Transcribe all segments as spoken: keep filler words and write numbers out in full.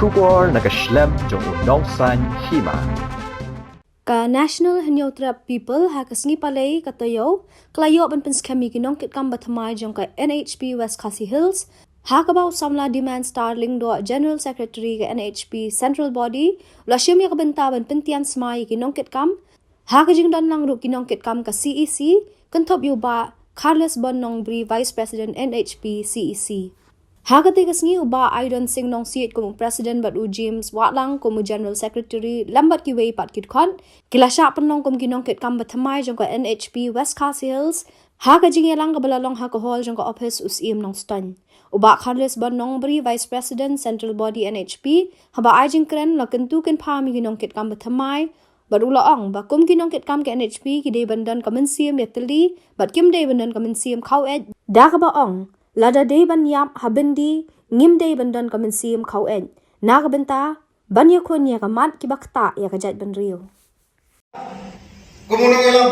Khubor na ka shlem jong u nongsan hima. Ka National Hynñiewtrep People ha ka sngi Palei ka taïew ka la ïoh ban pynskhem ïa ki nongkitkam ba thymmai jong ka N H P West Khasi Hills, ha kaba u samla Diman Starling Doh, General Secretary ka N H P Central Body, u la shim ïa ka bynta ban pyntian smai ïa ki nongkitkam ha ka jingdon lang ruh ki nongkitkam ka C E C, kynthup ïa u Bah Charles Bon Nongbri, Vice President N H P C E C. Ha katei ka sngi u Bah Aidon Singh Nongsiej kum u President bad u James Wahlang kum u General Secretary lem bad kiwei pat ki dkhot ki la shah pynlong kum ki nongkitkam ba thymmai jong ka N H P West Khasi Hills ha ka jingïalang kaba la long ha ka hall jong ka ophis u Syiem Nongstoiñ. U Bah Charles Bon Nongbri, Vice President Central Body N H P, haba ai jingkren, la kyntu kynpham ïa ki nongkitkam ba thymmai bad u la ong ba kum ki nongkitkam ka N H P ki dei ban don ka mynsiem ïatylli bad kim dei ban don ka mynsiem khaw eit, da kaba ong lada dei ban ïap ha byndi ngim dei ban don ka mynsiem khaw eit, na ka bynta ban ïakhun ïa ka mat kiba ktah ïa ka jaitbynriew. Kum u nongïalam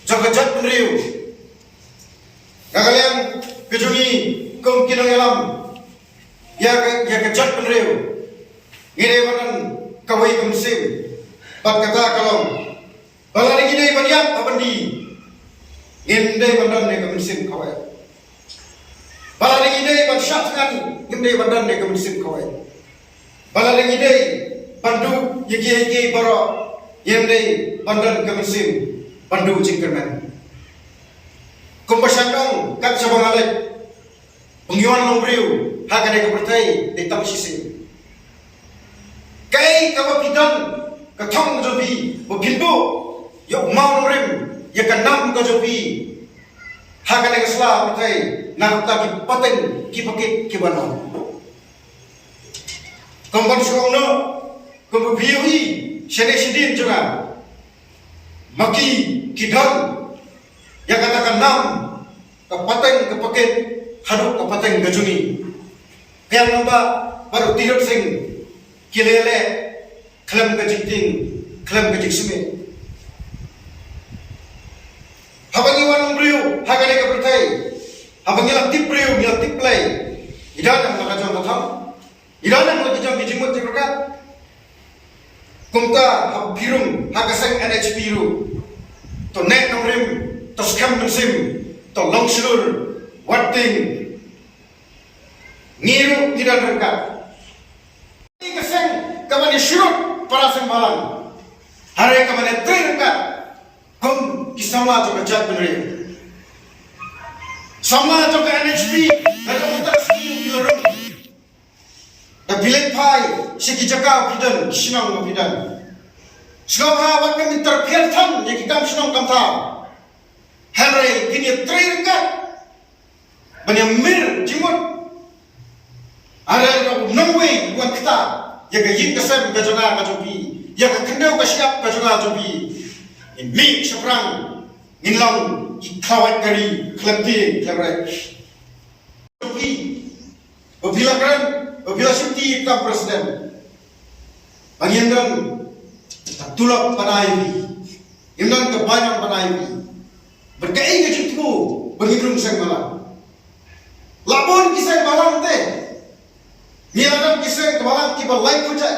jong ka jaitbynriew, na ka liang ka jong ngi kum ki nongïalam ïa ka, ïa ka jaitbynriew, ngi dei ban don kawei ka mynsiem, bad kata ka long ba lada ngi dei ban ïap ha byndi ngim dei ban don ïa ka mynsiem khaw eit. Ba lada ngi dei ban shah thngan ngim dei ban don ïa ka mynsiem khaw eit. Ba lada ngi dei ban duh ïa kiei kiei baroh ngim dei ban don ka mynsiem ban duh jingkyrmen. Kumba shynrang kat shaba nga leit, ba ngi wan long briew ha kane ka pyrthei dei tang shisien. Kaei kaba phi don, ka thong jong phi ba phin buh ïa u mawnongrim, ïa ka nam ka jong phi ha kane ka sla pyrthei na ka bynta ki pateng ki pakit kiba long. Kum ban shu ong noh, kumba phi ïohi shane shadien jong nga, ma ki ki don ïa kata ka nam, ka pateng ka pakit haduh ka pateng ka jong ngi. Ka Ïaid Nongbah bad u Tirot Sing ki la leh khlem ka jingtieng, khlem ka jingsmit. Haba ngi wan long briew ha kane ka pyrthei, haba ngi la tip briew, ngi la tip Blei, ngi don em la ka jong ka thong? Ngi don em la ki jong ki jingmut jingpyrkhat? Kumta haba phi rung ha ka seng N H P ruh, to neh nongrim, to skhem mynsiem, to long shlur, wat tieng. Ngi ruh ngi don ryngkat. Ka seng ka ban ïa shlur para seng bhalang, hynrei ka ban ïa trei ryngkat kum ki samla jong ka jaitbynriew. Samla jong ka N H P, ka jong ka seng ki la rung. Da phi leit phai sha ki jaka ba phi don, ki shnong ba phi don, sngewbha wat nym interfere than ïa ki kam shnong kam thaw. Hynrei kin ïa trei ryngkat ban ïa mir jingmut. Hynrei lada u nongwei u wan ktah ïa ka ïing ka sem ka jong nga ka jong phi, ïa ka khyndew ka shyiap ka jong nga jong phi, ngin mih shaphrang, ngin long ki khlawait ka ri khlem tieng khlem rek. Phi, ba phi la kren, ba phi la shimti ïa ka kam president, ba ngin don ka tulop ban ai ïa phi, ngin don ka bainong ban ai ïa phi. Bad kaei ka jingthmu ba ngin rung seng bhalang? La bun ki seng bhalang te. Ngi la don ki seng bhalang kiba lai phew jait,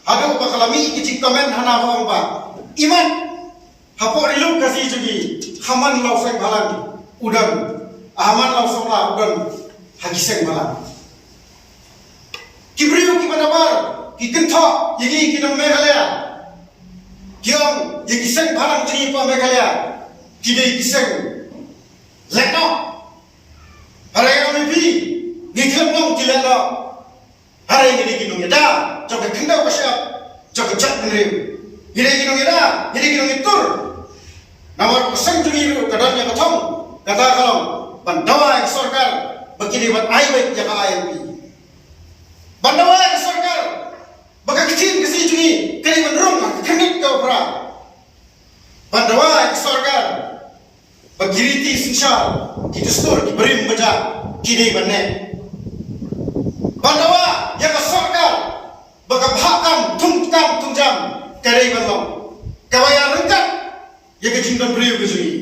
haduh ba ka la mih ki jingkmen hana ba ong ba, imat, hapoh ri lum Khasi jong ngi, ha man la u seng bhalang u don, ha man la u samla u don ha ki seng bhalang. Ki briew kiba nabar ki kynthoh ïa ngi ki nong Meghalaya, ki ong ïa ki seng bhalang jong ngi hapoh Meghalaya ki dei ki seng lehnoh. Hynrei nga ong ïa phi, ngi khlem long ki lehnoh. Hynrei ngi dei ki nongïada jong ka khyndew ka shyiap jong ka jaitbynriew. Ngi dei ki nongïada, ngi dei ki nongïatur. Namar ka seng jong ngi ruh ka don ïa ka thong, kata ka long ban dawa ïa ka sorkar ba ki dei ban ai beit ïa ka I L P. Ban dawa ïa ka sorkar ba ka ktien Khasi jong ngi ka dei ban rung ha ka khyrnit kaba phra. Ban dawa ïa ka sorkar ba ki riti synshar, ki dustur, ki barim bajam ki dei ban neh. Ban dawa ïa ka sorkar ba ka bhah kam, thung tam thung jam ka dei ban long, kaba ïaryngkat ïa ka jingdon briew ka jong ngi.